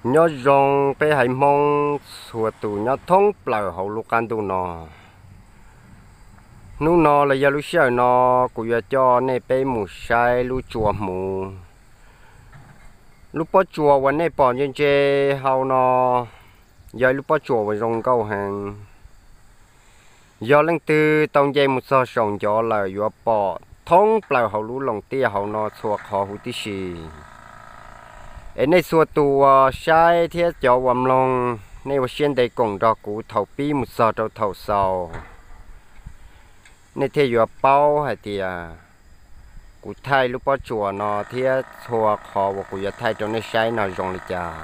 Nyob zoo peb haiv Hmoob txhua tus nyob thoob plaws hauv lub qab ntuj no. Hnub no los yog lub sij hawm no kuv yuav coj nej peb mus saib lub tsua hmuv. Lub pob tsuas uas nej pom ntse ntse hauv no yog ib lub pob tsuas uas zoo nkauj heev. Yog leej twg tau nce mus txog saum ncov lawm yuav pom thoob plaws hauv lub loos tiaj hauv no txhua qhov huv tib si. Es nej txhua tus uas saib thiab cov uas mloog, nej ua siab ntev koom nrog kuv thaum pib mus txog rau thaum xaus, nej thiaj yuav paub hais tias kuv thaij lub pob tsuas no thiab txhua qhov uas kuv yuav thaij rau nej saib no zoo li cas.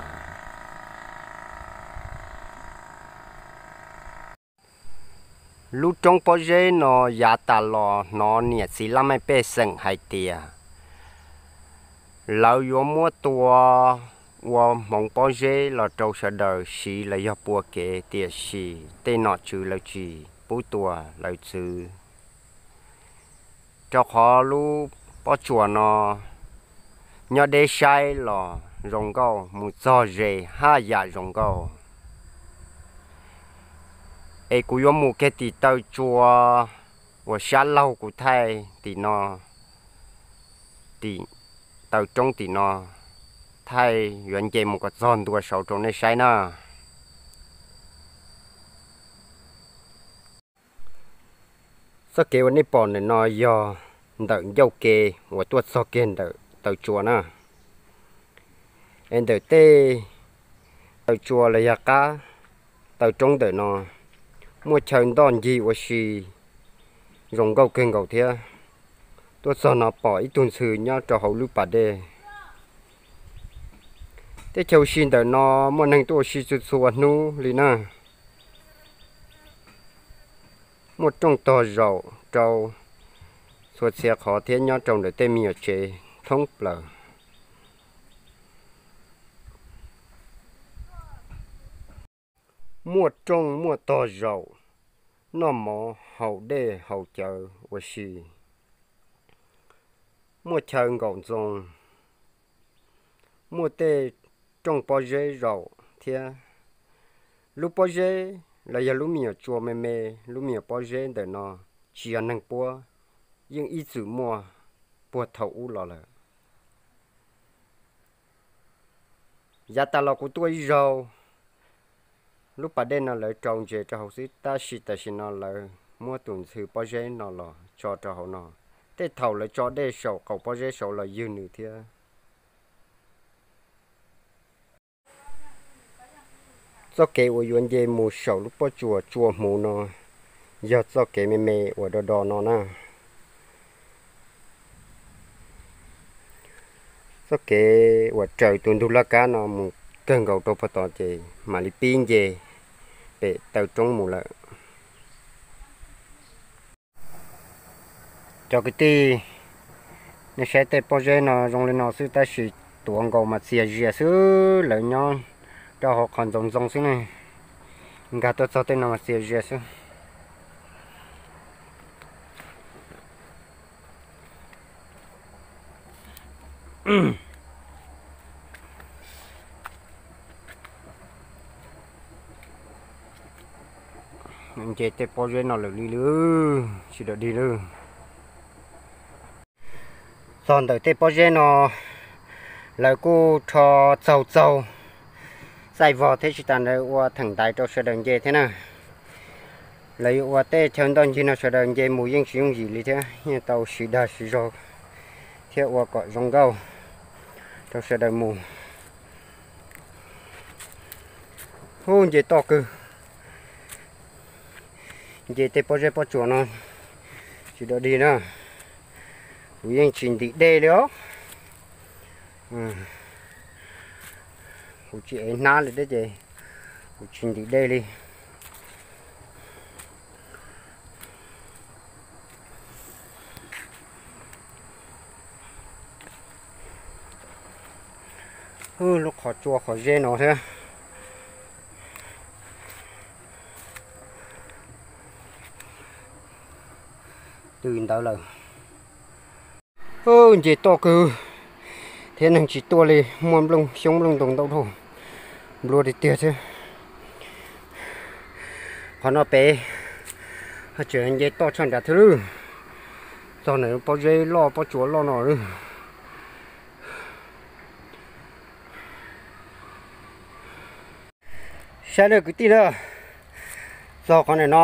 Lub roob pob zeb no yav tas los hnov niam txiv laj mej pej xeem hais tias lawv yuav muab tua ua hmoov pob zeb los rau sawv daws siv los yog pua kev, tiam sis tej nom tswv lawv tsis pub tua lawv txwv. Rau qhov lub pob tsuas no nyob deb saib los zoo nkauj, mus txog ze haj yam zoo nkauj. Es kuv yuav mus kiag tim taw tsua uas sab laug kuv thaij tim no, tim taw roob tim no, thaij yuav nce mus kom txog ntua saud rau nej saib na. Txoj kev uas nej pom ntawm no yog ntawm ncauj ke uas tuaj txog kiag ntawm taw tsua na. Es ntawm tej taw tsua los yog qab taw roob ntawm no muaj chaw ntoj ncig ua si zoo nkauj kawg nkaus thiab. Tuaj txog no pom ib tug ntxhw nyob rau hauv lub pas dej. Teb chaws ua si ntawm no muaj neeg tuaj ua si txhua txhua hnub li na. Muaj rooj tog zaum rau txhua txhia qhov thiab nyob rau ntawm tej me nyuam tsev thoob plaws. Muaj rooj muaj tog zaum, noj mov haus dej haus cawv ua si. Muaj chaw nkaum ntxoo, muaj tej rooj pob zeb zaum thiab. Lub pob zeb los yog lub me nyuam tsua me me, lub me nyuam pob zeb ntawm no tsis yog neeg puab, yeej ib txwm muaj puag thaum ub los lawm. Yav tas los kuv tuaj ib zaug, lub pas dej no lawv rau ntses rau hauv xwb, tab sis tam sim no lawv muab tus ntxhw pob zeb no los tso rau hauv no. Tej thaum lawv tso dej saum qaum pob zeb saud los ywg nws thiab. Txoj kev uas yuav nce mus saum lub pob tsuas tsua hmuv no yog txoj kev me me uas do do no na. Txoj kev uas raws tus ntug laj kab no mus kawg nkaus rau puag tod ces mam li pib nce pem taw roob mus lawm. Cov kwv tij, nej saib tej pob zeb no zoo li no xwb tab sis tuav nkaus mas txias zias xwb, lawv nyob rau hauv qhov ntxoov ntxoo xwb ne. Nkag tuaj txog tej no mas txias zias xwb. Nce tej pob zeb no lawm li lawm, tsis dawm dig lawm. Txog ntawm tej pob zeb no, lawv kuj rho txaug txaug txaij vog thiab tsis tas ntawd ua theem ntaiv rau sawv daws nce thiab na. Lawv yuav ua tej chaw ntoj ncig no sawv daws nce mus yeej tsis yooj yim li thiab, yeej tau siv dag siv zog thiab ua kom zoo nkauj rau sawv daws mus. Hu nce toj kawg, nce tej pob zeb pob tsuas no tsis dawm dig na. Kuv yeej tsis ntim dej li os. Kuv tsis ev hnab li thiab ces kuv tsis ntim dej li. Lub qhov tsua qhov zeb no thiab. Tw ntawd lawm. Nce toj kawg thiab neeg tsis tuaj li, muaj nplooj xyoob nplooj ntoos ntau dhau. Nplua tiag tiag thiab. Qhov no pem tseem nce toj tshaj nrad thiab lawm. Txog ntawm pob zeb loj pob tsuas loj no lawm. Saib na kwv tij na, txog qhov ntawm no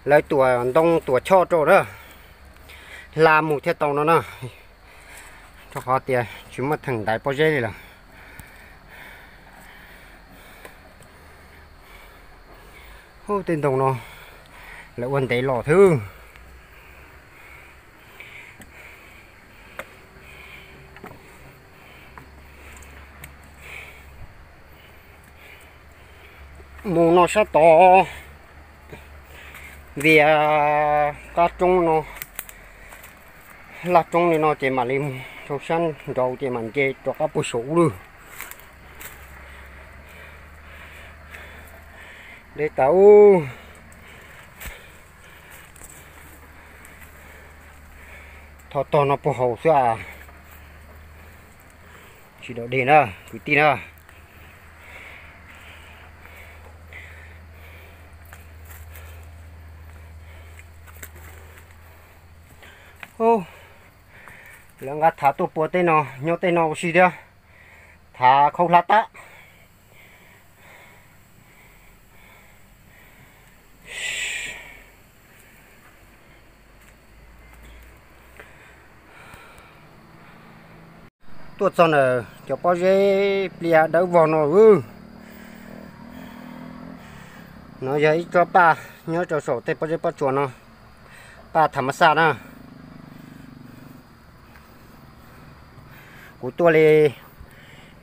lawv tuam ntoo tuam choj rau na, hla mus thiaj tau no na, rau qhov tias tsis muaj theem ntaiv pob zeb li lawm. Ub, tej ntoo no lawv ua ntev los thiab. Mus no sab tod, vias qab roob no, laj roob li no ces mam li mus rau sab nraud ces mam nce rov qab puag saum ub lawm. Deb tas ub. Thov tog no puag hauv xwb as. Tsis dog dig na kwv tij na. Lawv nqa thav tuaj pua tej no, nyob tej no ua si thiab. Thav khaub hlab tab. Tuaj txog ntawm cov pob zeb plias dawb vog no. No yog ib tsob paj nyob rau saum tej pob zeb pob tsuas no, paj tham mas xaj na. Kuv tuaj li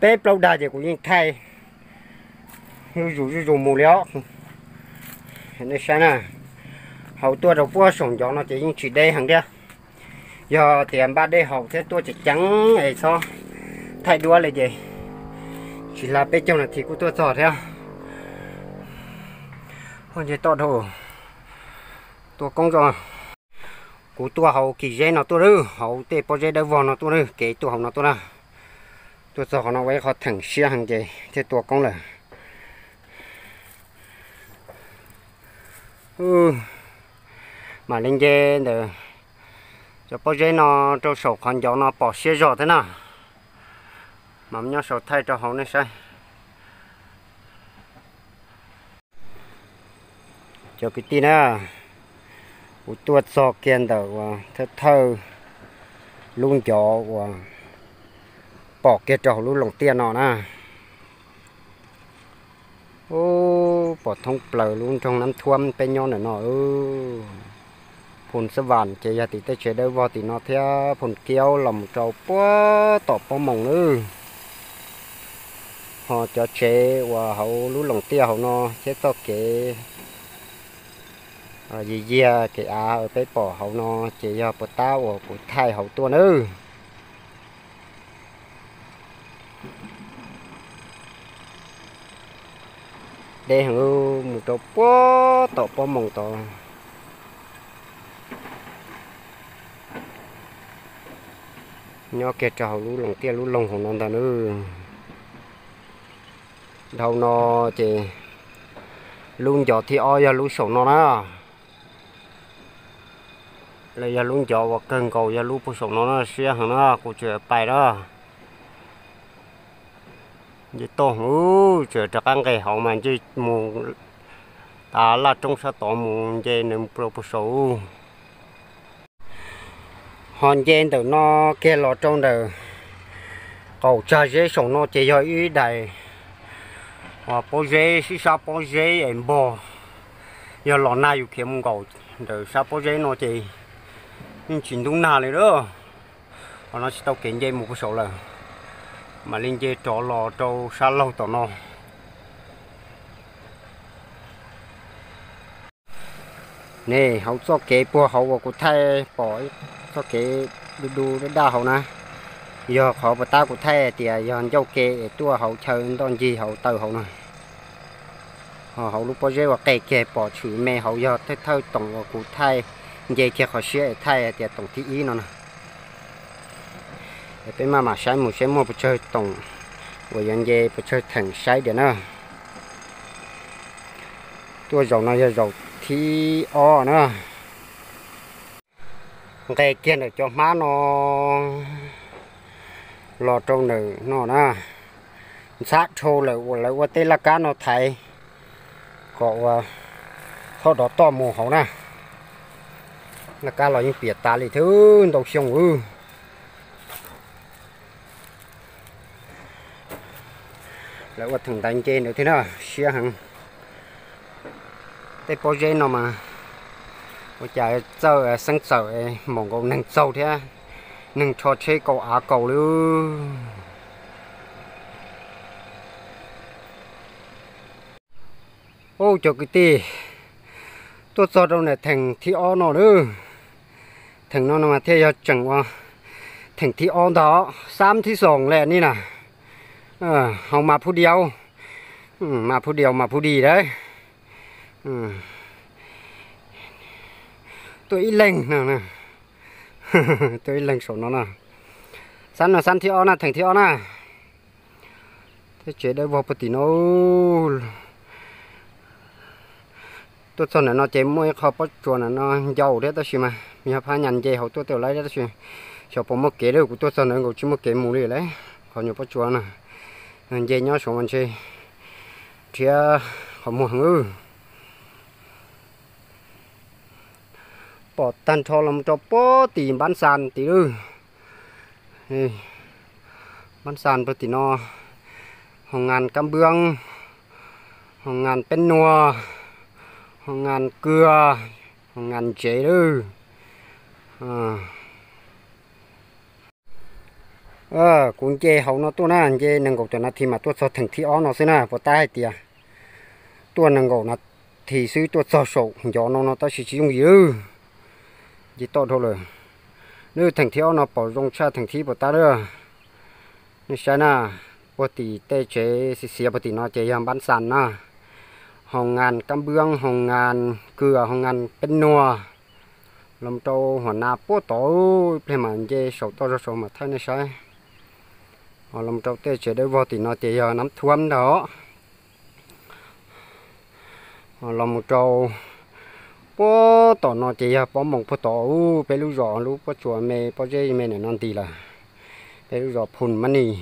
peb plaub dag ces kuv yeej thaij zuj zus zuj zus mus li os. Nej saib na, hauv tuaj rau puag saum ncov no ces yeej tsis deb heev thiab. Yog tias npaj dej haus thiab tuaj ceev ceev es txhob thaij duab li ces tsis hla peb caug nas this kuj tuaj txog thiab. Ua nce toj dhau, tua koob zog. Kuv tuaj hauv kis zeb no tuaj na, hauv tej pob zeb dawb vog no tuaj na, kev tuaj hauv no tuaj na. Tuaj txog qhov no ua ib qho theem siab heev ces thiaj tua koob lawm. Mam li nce ntawm cov pob zeb no rau saum qhov ncov no pom siab zog thiab na. Mas nyob saum thaij rau hauv nej saib. Cov kwv tij na, kuv tuaj txog kiag ntawm uas thawj thawj lub ncov uas pom kiag rau hauv lub loos tiaj no na. Ub, pom thoob plaws lub nroog Nab Thuab peb nyob ntawm no. Phoos Xab Vam ces yog tim tej tsev dawb vog tim no thiab, Phoos Kiaub los mus rau puag tom Pob Moos na. Ho cov tsev uas hauv lub loos tiaj hauv no thiab txoj kev yig yiag kev av peb pom hauv no ces yog puas tab uas kuv thaij hauv tuaj nawb. Deb heev mus rau puag tom Pob Moos tod. Nyob kiag rau hauv lub loos tiaj lub loog hauv no ntag nawb. Dhau no ces lub ncov thib ob yog lub saum no na. Los yog lub ncov uas kawg nkaus yog lub puag saum no na, siab heev na, kuv tseem pais na. Nce toj heev, tseem rov qab nqes hauv mas nce mus tas laj roob sab tod mus nce nws rau puag saum. Ho nce ntawm no kiag los rau ntawm qaum tsag zeb saum no ces yog ib daim uas pob zeb, sib sab pob zeb es npog. Yog los nag yus khiav mus nkaum ntawm sab pob zeb no ces yeej tsis ntub nag li lawm. Qhov no tsis tau kev nce mus puag saum lawm, mam li nce rov los rau sab laug tom no. Ne, hauv txoj kev puag hauv uas kuv thaij pom ib txoj kev du du daj daj hauv na, yog qhov puas tab kuv thaij tias yog ncauj ke es tuaj hauv chaw ntoj ncig hauv taw hauv no. Ho hauv lub pob zeb uas qe kiag pom tshwm me hauv yog thawj thawj toom uas kuv thaij nce kiag qhov siab es thaij hais tias toom thib ib no na. Es peb maj mam saib mus saib muaj puas tsawg toom Kuv yuav nce pes tsawg theem saib diam na. Tuaj zaum no yog zaum thib ob na. Nqes kiag ntawm cov hmab no los rau ntawm no na, ntxhab dhau lawm uas lawv ua tej laj kab no thaiv kom ua txhob dov toj mus hauv na. Laj kab los yeej piam tas li thiab, ntau xyoo ub. Lawv ua theem ntaiv nce ntawd thiab na, siab heev. Tej pob zeb no mas ua cas txawj xeeb txawm, npaum nkaus neeg txaug thiab, neeg rho tsheb kaus av kaus li. Ub, cov kwv tij, tuaj txog rau ntawm theem thib ob no lawm. Theem no no mas thiaj yog tseem ua theem thib ob ntag, xab thib xoom lawm ni na. Hauv mas phu diaus, mas phu diaus mas phu di lawm. Tuaj ib leeg no, tuaj ib leeg saum no na. Xab no xab thib ob na, theem thib ob na. Thiab tsev dawb vog puag tim no. Tuaj txog ntawm no ces muaj ib qho pob tsuas ntawm no ncau thiab tab sis mas yog phab nyas nce hauv tuaj tej laib thiab tab sis xyov puas muaj kev li, kuv tuaj txog ntawd nkaus tsis muaj kev mus li lauj. Qhov nyuag pob tsuas no nce nyob saud mas ntshe rhiab qhov muag heev. Pom tag nrho los rau puag tim Npab Xas tim lawm. Npab Xas puag tim no, hoo ngas kab npwab, hoo ngas peb nuag, hoo ngas kwg, hoo ngas ntsev lawm. Kuv nce hauv no tuaj na, nce nees nkaum tawm nas this mas tuaj txog theem thib ob no xwb na, puas tab hais tias tuaj nees nkaum nas this xwb tuaj txog saum ncov no no tab sis tsis yooj yim. Nce toj dhau lawm. Lub theem thib ob no pom zoo tshaj theem thib puas tab lawm. Nej saib na, puag tim tej tsev xiav xiav puag tim no ces yog Npab Xas na. Hoo ngas kab npwab, hoo ngas kwg, hoo ngas peb nuag. Los rau huam nas puag tod, ib pliag mas nce saum toj zog saud mas thaij nej saib. Ho los rau tej tsev dawb vog tim no ces yog Nab Thuab ntag. Ho los mus rau puag tom no ces yog Pob Moos puag tod, peb lub zos lub pob tsuas me pob zeb me ntawm no nti lawm. Peb lub zos Phum Mab Nis.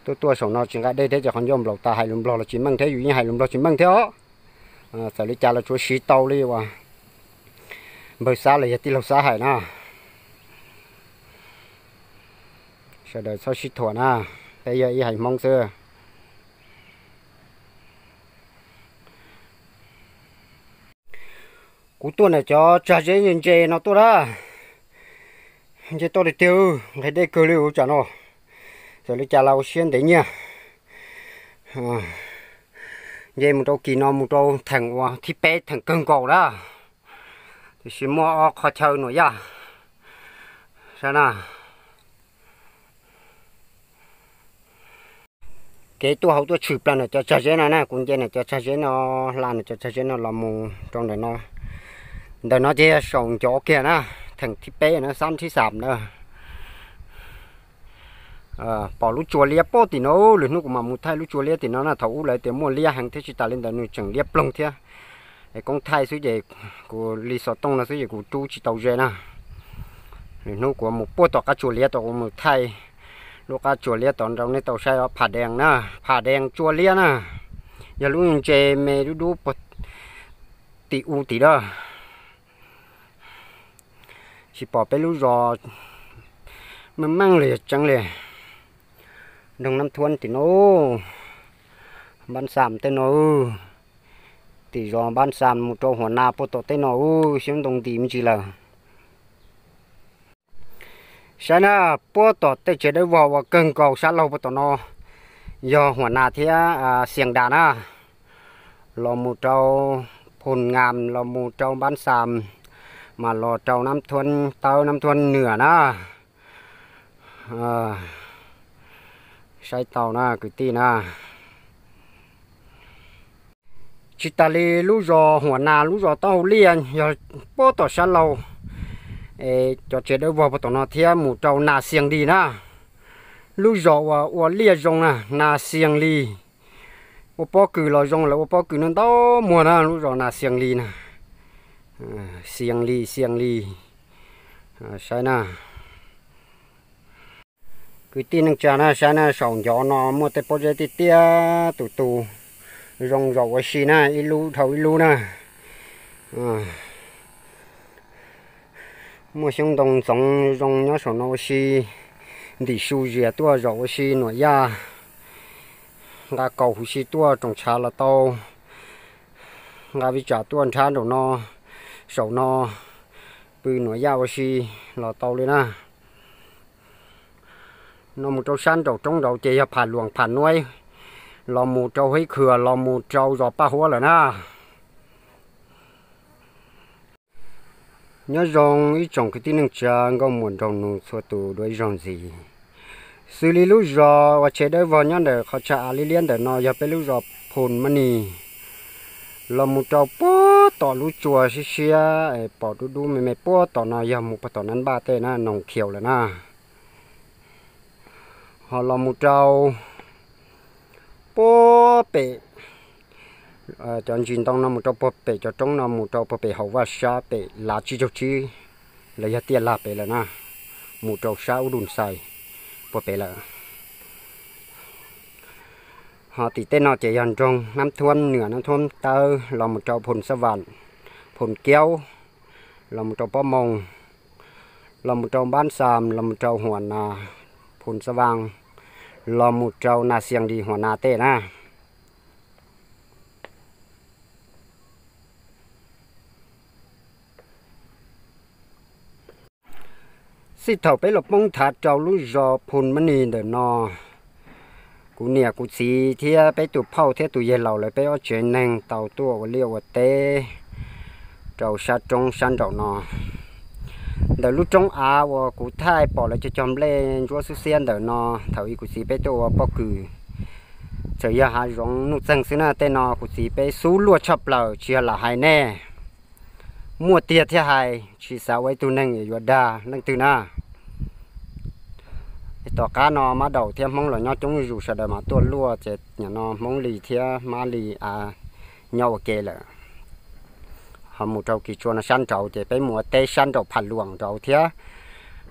Tuaj tuaj saum no tsis nqa dej thiab ces qhov ncauj nplaum tas, hais lus Nplog los tsis meej thiab, yus yeej hais lus Nplog tsis meej thiab os. Txawm li cas los tsuav siv tau li uas npawg Xab los yog tij laug Xab hais na. Sawv daws txhob sib thuam na, peb yog ib haiv Hmoob xwb. Kuv tuaj ntawm cov tsag zeb ntse ntse no tuaj na. Nce toj tiag tiag, nqhis dej kawg li ua tsam no. Txawm li cas los ua siab ntev nyiaj. Nce mus rau kis no mus rau theem uas thib peb, theem kawg nkaus na. Tiam sis muaj ob qhov chaw nuam yaj. Saib na. Kev tuaj hauv tuaj tshwm plaws ntawm cov tsag zeb no na, kuv nce ntawm cov tsag zeb no, hla ntawm cov tsag zeb no los mus rau ntawm no. Ntawm no ces yog saum ncov kiag na, theem thib peb na, xab thib xam na. Pom lub tsua liab puag tim no, lwm hnub kuv mam mus thaij lub tsua liab tim no na, thaum ub lawv tias muaj liab heev thiab tsis tas li ntawd nws tseem liab ploog thiab. Es koob thaij xwb ces kuv li xov tooj no xwb ces kuv rub tsis tau ze na. Lwm hnub kuv mus puag tom qab tsua liab tod kuv mus thaij lub qab tsua liab tod rau nej tau saib os, pham dees na, pham dees tsua liab na. Yog lub ntse me dub dub puag tim u tim dawb. Tsis pom peb lub zos meej meej li yog tseeb li. Nroog Nab Thuab tim no, Npab Xam tej no, tim zos Npab Xam mus rau Huam Nas puag tom tej no, xyoob ntoo nti me ntsis lawm. Saib na, puag tom tej tsev dawb vog uas kawg nkaus sab laug puag tom no yog Huam Nas thiab Xias Das na. Los mus rau Phum Ngam, los mus rau Npab Xam, mas los rau Nab Thuab Tawb, Nab Thuab Nwam na. Saib tau na kwv tij na. Tsis tas li lub zos Huam Nas, lub zos Taub Hau Liaj yog puag tom sab laug, es cov tsev dawb vog puag tom no thiab mus rau Nas Xias Lis na. Lub zos uas ua liaj zoo na, Nas Xias Lis. Ua pob kws los zoo, lawv ua pob kws no ntau muag na, lub zos Nas Xias Lis na. Xias Lis, Xias Lis. Saib na. Kwv tij neej tsa na, saib na, saum ncov no muaj tej pob zeb tiaj tiaj tus tus, zoo zaum ua si na, ib lub dhau ib lub na. Muaj xyoob ntoo ntxoov zoo nyob saum no ua si, ntim su zias tuaj zaum ua si nuam yaj, nqa kaus huv si tuaj roos tshav los tau, nqa vij tsam tuaj nrhab nraum no, saum no, pw nuam yaj ua si los tau li na. No mus rau sab nraum roob nraud ces yog Pham Luam Pham Nuaib, los mus rau Hib Khwm los mus rau zos Paj Huab lawm na. Nyob zoo ib tsoom kwv tij neej tsa nkauj muam nraug nus txhua tus dua ib zaug ntxiv. Xws li lub zos uas tsev dawb vog nyob ntawm qhov chaw av liab liab ntawm no yog peb lub zos Phum Mab Nis. Los mus rau puag tom lub tsua siab siab pom dub dub me me puag tom no yog mus puag tom Nab Npaj tej na, Noog Khiaus lawm na. Ho los mus rau puag pem cov ntsis ntoo no mus rau puag pem cov roob no mus rau puag pem hauv vaj sab pem lav tsib caug tsib, los yog tiaj lag pem lawm na, mus rau sab ub Dum Xais puag pem lawm. Ho tim tej no ces yog nroog Nab Thuab Nwm Nab Thuab Tawb los mus rau Phum Xab Vam, Phum Kiaub, los mus rau Pob Moos, los mus rau Npab Xam, los mus rau Huam Nas, Phum Xab Vam, los mus rau Nas Xias Lis Huam Nas tej na. Txij thaum peb los poob thav rau lub zos Phum Mab Nis ntawm no, kuv niam kuv txiv thiab peb tus phauj thiab tus yawg laus lawv peb ob tsev neeg tau tuaj ua liaj ua teb rau sab roob sab nraum no. Ntawm lub roob av uas kuv thaij pom lawv cog cog nplej ntsuab xub xiab ntawm no, thaum ub kuv txiv peb tuaj ua pob kws, txawm yog hav zoov nuj txeeg xwb na, tej no kuv txiv peb xub luaj tshaj plaws tsis yog lam hais nej. Muaj tiag thiab hais, tsis xav ua ib tug neeg yuav dag leej twg na. Tom qab no Mab Daum thiab Hmoob los nyob coob zuj zus, sawv daws mas tuaj luaj ces nim no Hmoob li thiab Mab li av nyob ua ke lawm. Ho mus rau kis tsua no sab nraud ces peb mus ua teb sab nraum Pham Luam nraud thiab,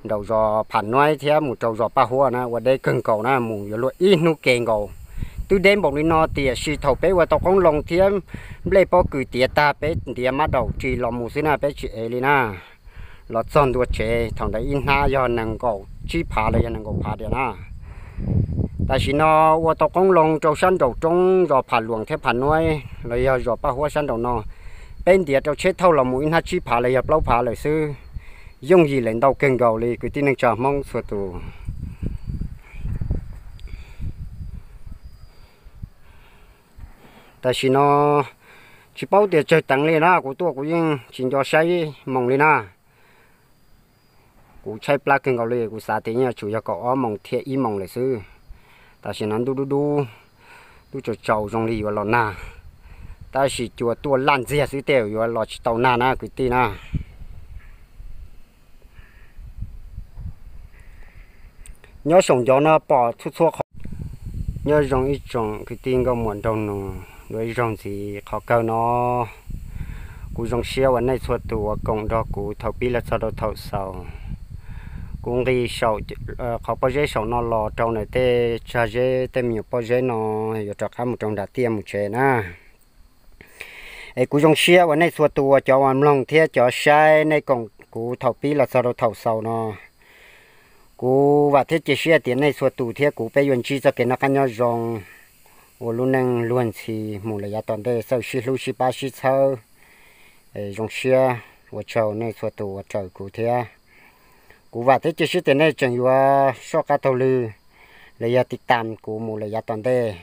nraum zos Pham Nuaib thiab mus rau zos Paj Huab na ua deb kawg nkaus na, mus yuav luag ib hnub ke nkaus. Twb deb npaum li no tiam sis thaum peb ua tau qoob loo thiab nplej pob kws tiav tag peb ntiav Mab Daum ris los mus xwb na, peb tsis ev li na. Los txog ntua tsev thaum ntawd ib hnab yog nees nkaum tsib phav los yog nees nkaum phav tiag na. Tam sim no ua tau qoob loo rau sab nraum roob zos Pham Luam thiab Pham Nuaib los yog zos Paj Huab sab nraum no, peb ntiav rau tsheb thauj los mus ib hnab tsib phav los yog plaub phav lawm xwb. Yooj yim lawm ntau kawg nkaus li kwv tij neej tsa Hmoob txhua tus. Tam sim no tsis paub tias tsawg teev li na, kuv tuaj kuv yeej tsis nco saib moos li na. Kuv tshaib plab kawg nkaus li, kuv xav tias yeej yuav tsum yog kaum ob moos thiab ib moos lawm xwb. Tam sim no ntuj dub dub, ntuj tsaus tsaus zoo li yuav los nag, tab sis cua tuaj laj ntxiag xwb tej yuav los tsis tau nag na kwv tij na. Nyob saum ncov no pom txhua txhua qhov. Nyob zoo ib tsoom kwv tij nkauj muam nraug nus dua ib zaug ntxiv, qhov kawg no kuv zoo siab uas nej txhua tus uas koom nrog kuv thaum pib los txog rau thaum xaus. Kuv nqis saum qhov pob zeb saum no los rau ntawm tej tsag zeb tej me nyuam pob zeb no yuav rov qab mus rau nram tiaj mus tsev na. Es kuv zoo siab uas nej txhua tus uas cov uas mloog thiab cov saib nej koom kuv thaum pib los txog rau thaum xaus no. Kuv vam thiab cia siab tias nej txhua tus thiab kuv peb yuav ntsib txoj kev noj qab nyob zoo, ua lub neej luag ntxhi mus lawm yav tom ntej, txawj sib hlub sib pab sib txhawb. Zoo siab ua tsaug nej txhua tus uas raws kuv thiab. Kuv vam thiab cia siab tias nej tseem yuav soj qab taug lw los yog tiv tam kuv mus lawm yav tom ntej.